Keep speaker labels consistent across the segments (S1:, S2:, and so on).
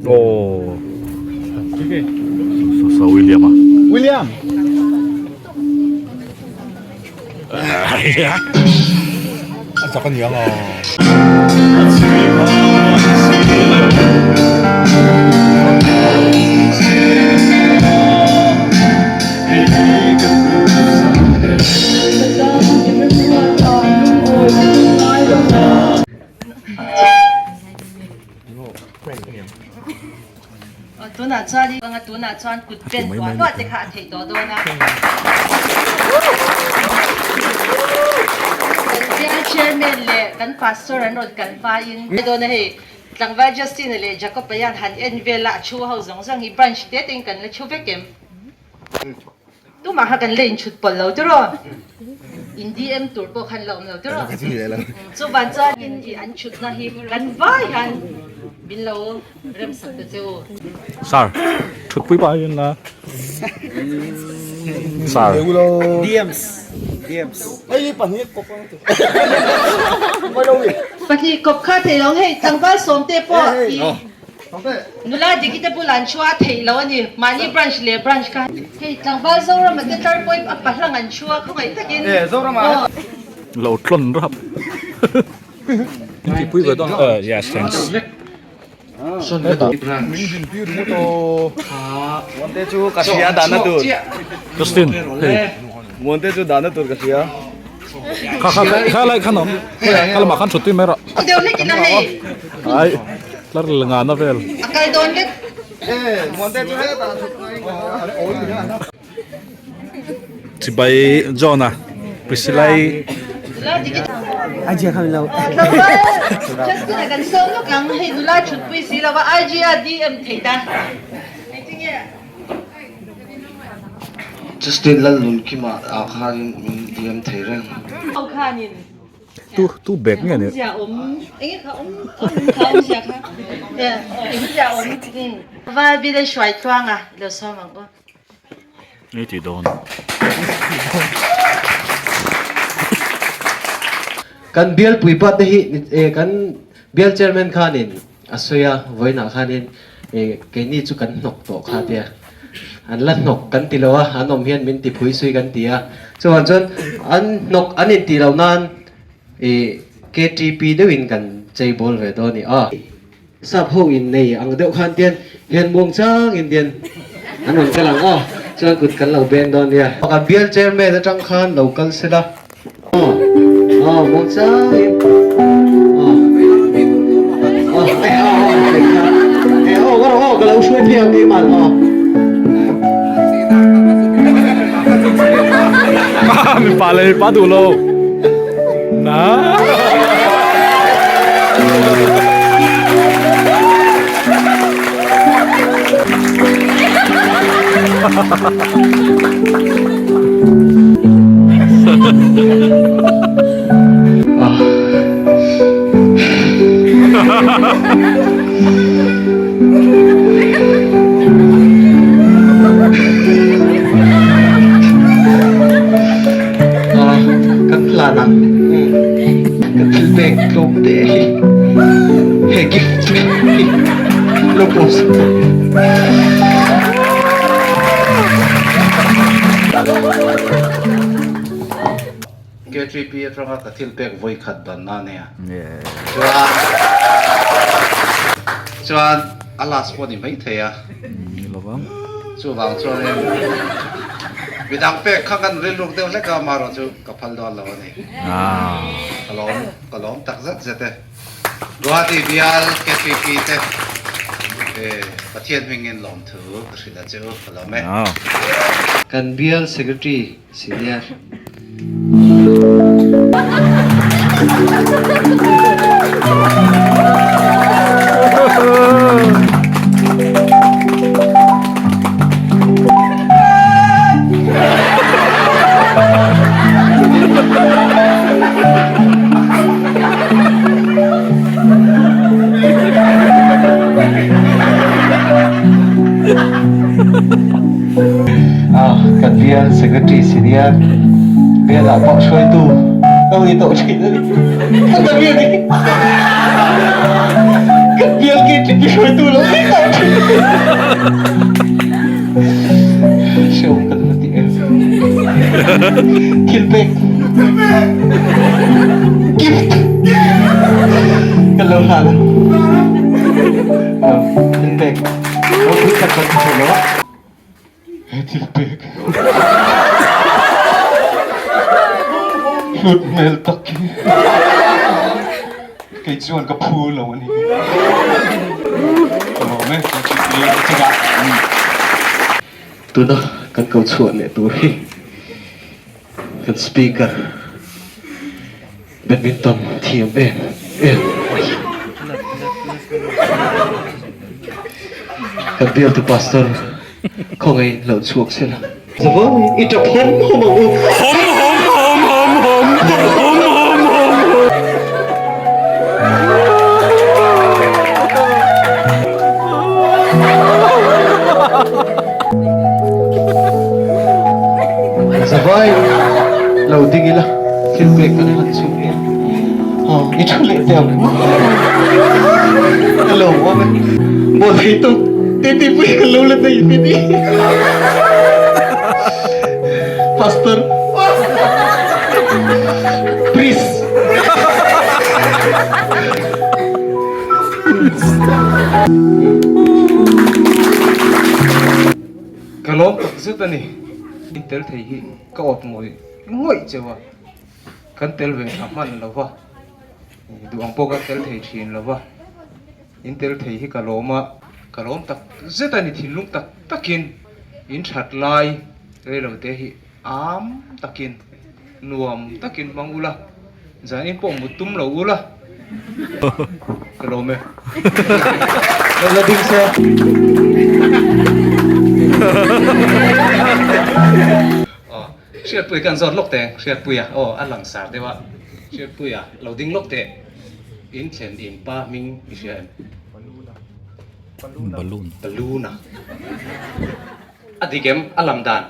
S1: Aw. Sa William a.
S2: William.
S1: A chak a niang a.
S3: Tunah chuan i anga tunah chuan kut pen huah huah te kha a theih tawh dawn a. Kan bial chairman leh kan pastor an rawn kal hmain dawn a hei tlangval Justin-a leh Jacob-a hian han en vel a, a thu ho zawng zawng hi branch te te in kan la thu vek em? Tumah kha kan la inchhut pawlh lo tiraw? In DM tur pawh khan la awm lo tiraw? Chuvan chuanin i an chhutna hi kan vai hian min lo remsak ta che u.
S1: Sir, thutpui pah hian la. Sir.
S2: DMs. DMs.
S3: Pahnih kawp kha thei lo ang hei tlangval sawmte pawh i Nula Diki te bulah an chhuah a theih lo a ni. Mahni branch leh branch kha. Hei tlangval Zorama te tlar pawhin a pahlang an chhuah a khawngaih takin. Aw.
S1: Lo tlawn rap. Min tihpui ve dawn a. Yes thanks.
S2: Muante chu ka hria dahna tur.
S1: Justin hei.
S2: Muante chu dahna tur ka hria.
S1: Kha kha kha lai khan awm. Kha lamah khan thut tui mai rawh.
S3: Deuh hlek in a hei.
S1: Ai tlar ngana vel.
S3: A kal dawn vek.
S1: Chibai John a Priscilla-i.
S3: IG a khan lo. Justin a kan sawm lawk ang hei nula thutpui si lova IG a DM theih ta. Engtinge?
S4: Justin Lalnunkima ah khanin min DM thei reng.
S3: Ho khanin
S1: Tu tu bag nge ni?
S3: Awmzia awm enge kha awm awm kha awmzia kha awmzia awm val bil a hruai tluang a lo sawm ang aw.
S1: Ni ti dawn.
S5: Kan bial puipa te hi kan bial chairman khanin a sawi a, vawiinah khanin keini chu kan hnawk tawh kha tia an la hnawk kan ti lo a, an awm hian min ti phui sui kan ti a, chuvang chuan an hnawk an intih loh nan KTP deuhin kan chei bawl ve dawn a ni a. Sap ho innei ang deuh khan tian hian muang changin tian an rawn kal ang aw, chuan kut kan lo beng dawn nia. Kan bial chairman atang khan lo kal sela aw, aw muang changin aw, aw eh aw aw hei kha eh aw ka rawh aw ka lo hruai phei ang keimah aw.
S1: Mipa leh mipa duh lo. Na.
S5: Kan hlan ah ka thil pek tlawm te hi he gift hi lo post.
S4: KTP atanga ka thil pek vawi khat danna a nia. Chuan chuan a last pawh ni maithei a. Chuvang chuanin midang pek kha kan rilruk deuh hlek a, amaherawh chu ka phal dawn lo a ni. Ka lawm ka lawm tak zet zet e. Guwahati bial KPP te Pathian hmingin lawmthu ka hrilh a che u, ka lawm e.
S5: Kan bial Secretary Senior. Kan bial secretary senior bial ah pawh hruaitu ka ui tawh thin a ni. Ka bial hi kan bial ki hruaitu lo ni tawh thin. Hrehawm ka la ti em. Thil pek. Gift. Ka lo hlan a. Thil pek. Ropui tak kan ti thei lo a. He thil pek. Hlut hmel tak hi. Kei chuan ka phu lo a ni. Ka lawm e, ka chhipui a chungah. Tuna kan ko chhuah leh tur hi kan speaker badminton thiam em em mai. Kan bialtu pastor khawngaih in lo chhuak se la. Zavai i tap hawm hawm ang u. Hawm hawm hawm hawm hawm hawm hawm hawm hawm. Zavai lo ding ila thil pek kan han chhung e. I thu leh teh ang. Ka lo awm e. Bawl thei tawk titi pui ka lo la nei titi. Pastor. Priest.
S6: Ka lawm tak zet a ni. In tel thei hi ka awt ngawih ngawih cheu a. Kan tel ve tha hman lo va, duh ang pawh kan tel thei thin lo va, in tel thei hi ka lawm a, ka lawm tak zet a ni thinlung tak takin in that lai reilo te hi am takin nuam takin hmang ula, zanin pawh mut tum lo ula ka lawm e.
S5: Lo ding se.
S4: Hriatpui kan zawt lawk teh, Hriatpuia aw a langsar deuh a, Hriatpuia lo ding lawk teh, in thlen in pa hming i hria em?
S1: Balloon.
S4: Balloon a. A dik em? A lam dan?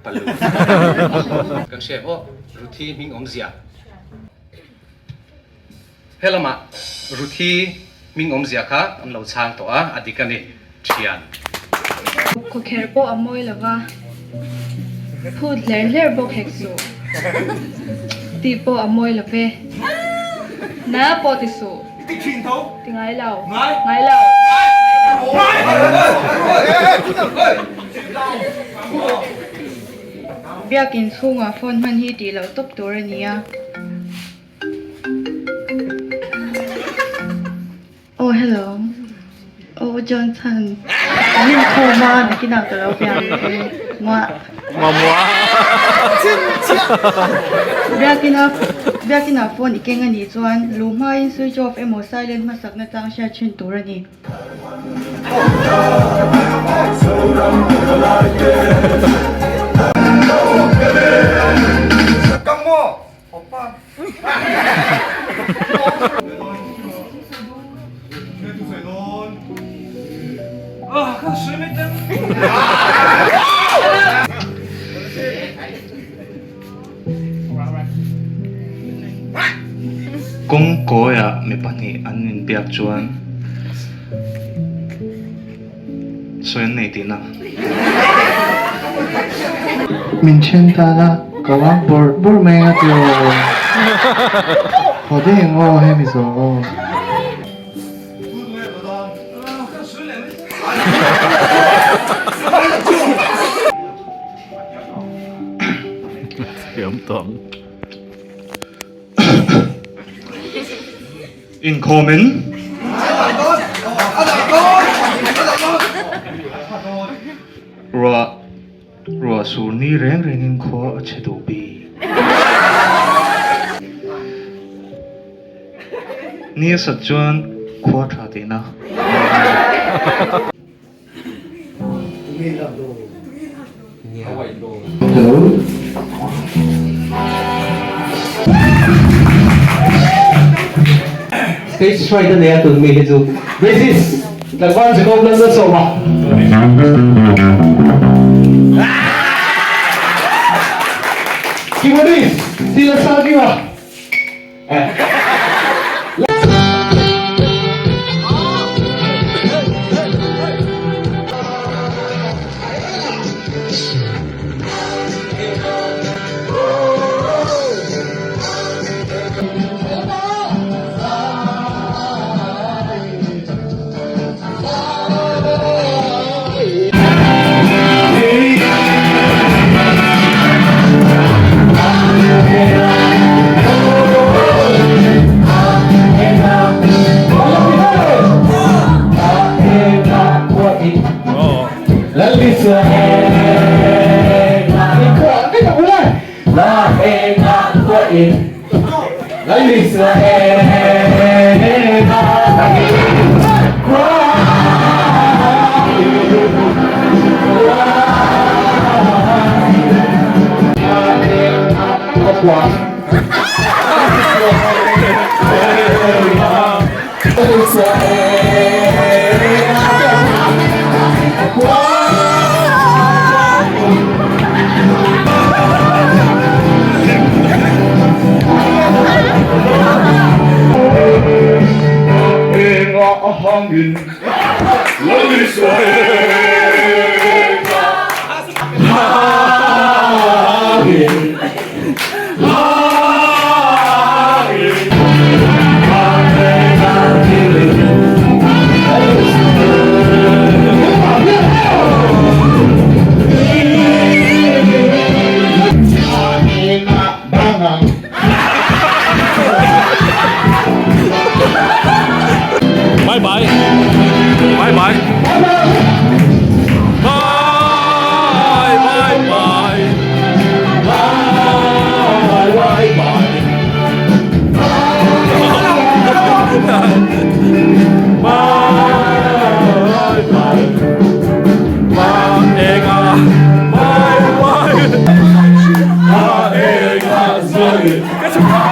S4: Balloon. Kan hria em aw, Ruthi hming awmzia. He lamah Ruthi hming awmzia kha an lo chhang tawh a, a dik a ni, thian.
S7: Khawkherh pawh a mawi lo va, phut hler hler bawk hek suh tih pawh a mawi lo ve. Na pawh ti suh. Ti ngai lo. Ngai lo. Biakin chhungah phone hman hi tih loh tawp tur a ni a. Aw hello aw Johnson kan inkhawm a nakinah ka lo piang che muah Biakina Biakina phone i keng a nih chuan luh hmain switch off emaw silent hmasak na chang hriat thin tur a ni.
S8: Kawngkawiah mi pahnih an inbiak chuan sawi an nei tihna.
S5: Min then ta la, ka vang bawrh bawrh mai a ti aw. Haw deuh eng aw hemi zawh aw.
S1: Thiam tawng.
S8: Inkhawmin. Ruah ruah sur ni reng rengin khua a chhe duh bik. Ni a sat chuan khua tha tihna.
S5: Hello. Stage fright a nei a tun mi hi chu Basis tlangval Jacob Lal Sawma. Keyboardist Sila Salkima.
S1: Bye bye. Bye bye. Bye bye bye. Bye bye bye. Bye bye. Bye eng a. Bye bye. Bye eng a zai. Ka chhuk ang e.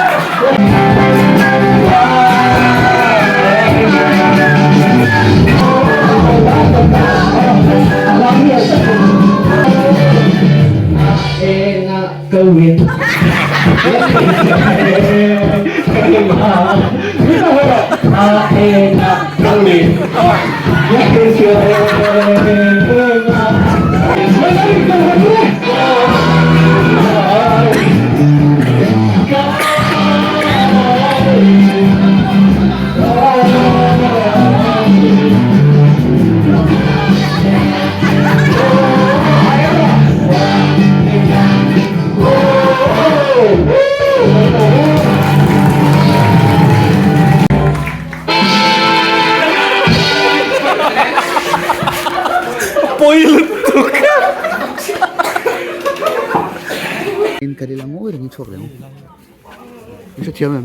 S1: Pawi lutuk.
S9: In ka ril a ngawi reng chhuak leh ang. I hrethiam em?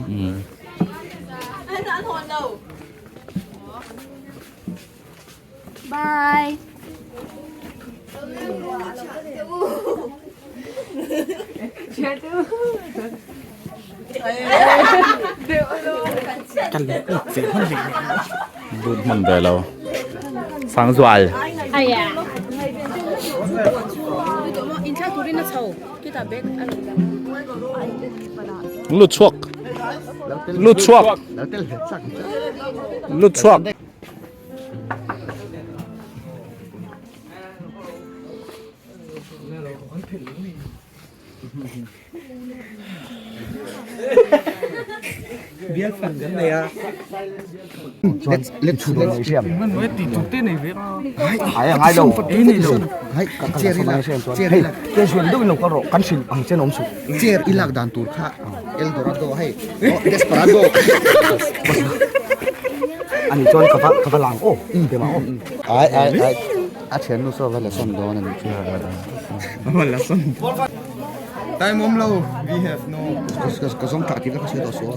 S10: Bye.
S1: Lut hman ve lo. Sangzual. Lut chhuak. Lut chhuak. Lut chhuak.
S9: Chair i lak dan tur kha Eldorado hei Desperado ani chuan ka va ka va lang aw te mah aw ai ai ai a thiannu saw va la sawn dawn a nih chu va la sawn
S2: Time awm lo we have no
S9: ka zawng thah tih vek a sawi tawh suh a.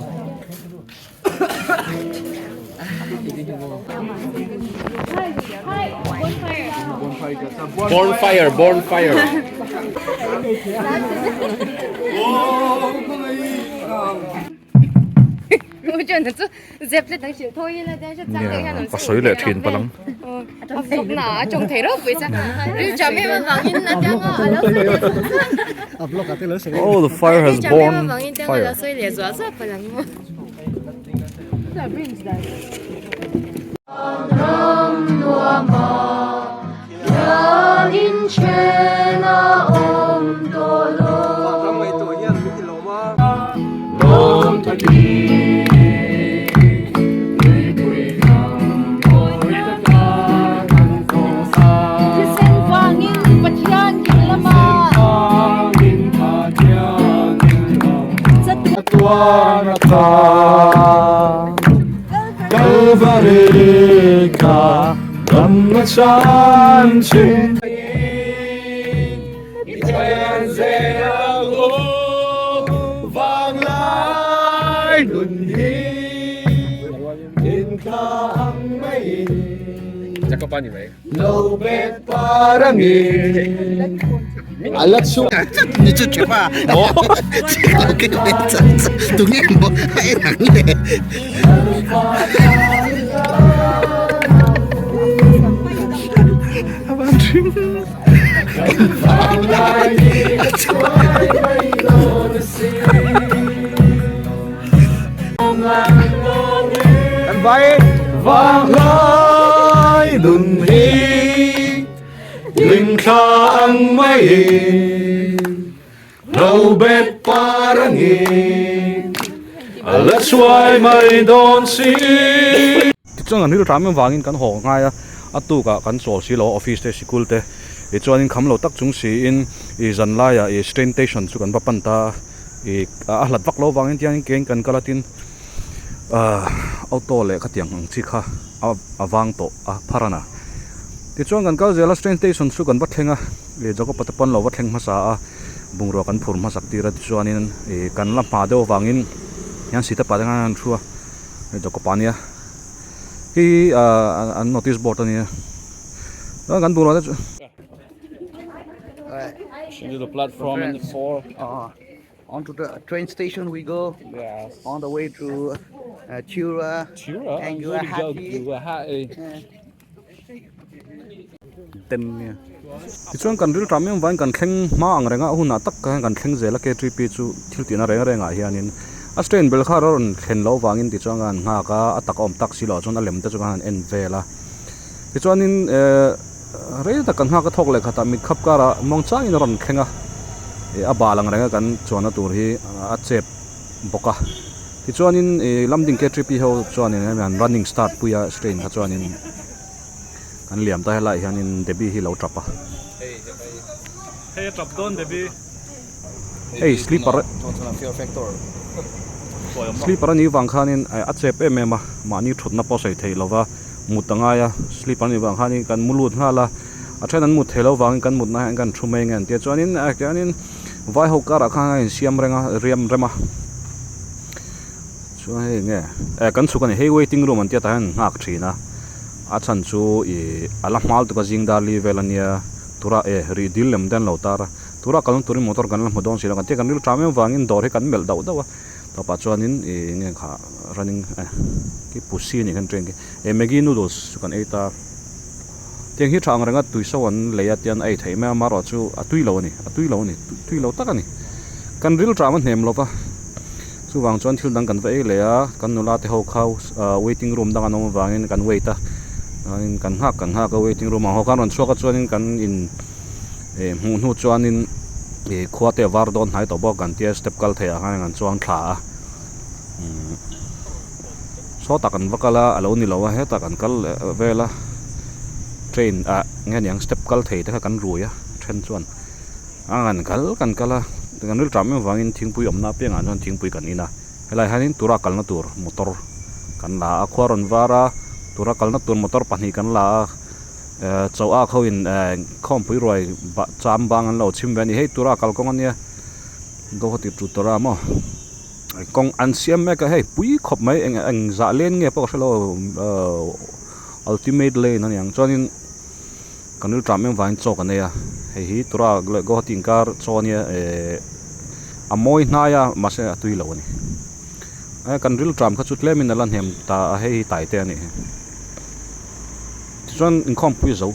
S1: Born fire born fire. Ka sawi leh thin palang. Oh the fire has born fire. Lo bet parangin A la chhuak
S9: Ni chu chepa Tunge maw a en ang le.
S1: Kan vai Vanglai nun hi Hlimthla ang maiin Lo bet par angin A la chhuai mai dawn si.
S10: Tichuan kan rilram em vangin kan haw ngai a, a tukah kan chawl si lo a office te sikul te tichuanin kham lo tak chung siin ih zan laiah ih train station chu kan va pan ta a, ih a hlat vak lo vangin tiangin kein kan kal a tin ahh auto leh khatiang ang chi kha a vang tawh a pharana tichuan kan kal zel a train station chu kan va thleng a ih Jacob a te pawn lo va thleng hmasa a bungrua kan phur hmasak tir a tichuanin ih kan la hma deuh avangin hian sita pah te khan an thu a. Hei Jacob a nia hi ah an notice board a nia chuan kan bungrua te chu
S1: Into the platform and the four.
S9: Onto the train station we go.
S1: Yes.
S9: On the way to uh, Tura.
S1: Tura
S9: and
S1: Guwahati.
S9: Guwahati.
S10: Ten nia. Tichuan kan rilṭam em vangin kan thleng hma ang renga a hunah tak hian kan thleng zel a K3P chu thil tihna reng rengah hianin a strain bel kha a rawn thlen loh vangin tichuan kan han nghak a, a tak a awm tak si loh chuan a lem te chu kan han en vel a. Tichuanin ehh rei tak kan nghak a thawk leh khatah mit khap karah muang changin a rawn thleng a, ih a bal ang renga kan chuanna tur hi a chep bawk a. Tichuanin ih Lamding K3P ho chuanin hemi an running start pui a strain kha chuanin. Kan liam ta helaiah hianin Debbie hi lo tap a.
S1: Hei a tap dawn Debbie.
S10: Hei sleeper sleeper anih vang khanin a chep em em a, mahni thutna pawh sawi theih lova mut a ngai a, sleeper anih vang khanin kan mu lut nghal a, a then an mut theih loh vangin kan mutna hian kan thu mai nge an tia chuanin khianin vai ho karah khan a insiam reng a riam rem a. Chuan hei enge eh kan chhuk a ni hei waiting room an tia tah hian an nghak thin a a chhan chu ih a la hmal tuk a zing dar li vel ania tura eh rih dil lem te an lo tar a tura kalna turin motor kan la hmu dawn si lo kan tia kan ril tha em vangin dawr hi kan melh dauh dauh a tawpah chuanin ih enge kha running eh khi pusi a nih khan train khi eh maggi noodles chu kan ei ta tiang hi tha ang renga tui so an lei a tian a ei theih mai a amaherawh chu a tui lo a ni a tui lo a ni tui lo tak a ni kan ril tram a hnem lova. Chuvang chuan thil dang kan va ei leh a, kan nula te ho kha waiting room dang an awm avangin kan wait a, chuanin kan nghak kan nghak a waiting room ang ho khan rawn chhuak a chuanin kan in eh hmuh hnu chuanin ih khua te a var dawn hnai tawh bawk kan tia step kal theih ah khan kan chuang thla a umm sawtah kan va kal a a lo ni lo a hetah kan kal leh vel a train ah nge niang step kal thei te kha kan rui a then chuan. A kan kal kan kal a, kan rilṭam em avangin thingpui awmna apiangah chuan thingpui kan in a, helai hianin tura kalna tur motor kan la a, khua rawn var a, tura kalna tur motor pahnih kan la a, eh chaw ak ho in eh khawmpui ruai cham bang an lo chhim ve a ni, hei tura kal kawng ania Guwahati to Tura maw kawng an siam mek a hei pui khawp mai eng eng zah lane nge pawh ka hre lo ultimate lane a niang chuanin. Kan rilṭam em vangin chaw kan ei a, hei hi Tura leh Guwahati inkar chaw ania ehh a mawi hnai a mahse a tui lo a ni. Eh kan rilṭam kha chu tlemin a la hnem ta a hei hi tai te a nih hi. Tichuan inkhawmpui zo.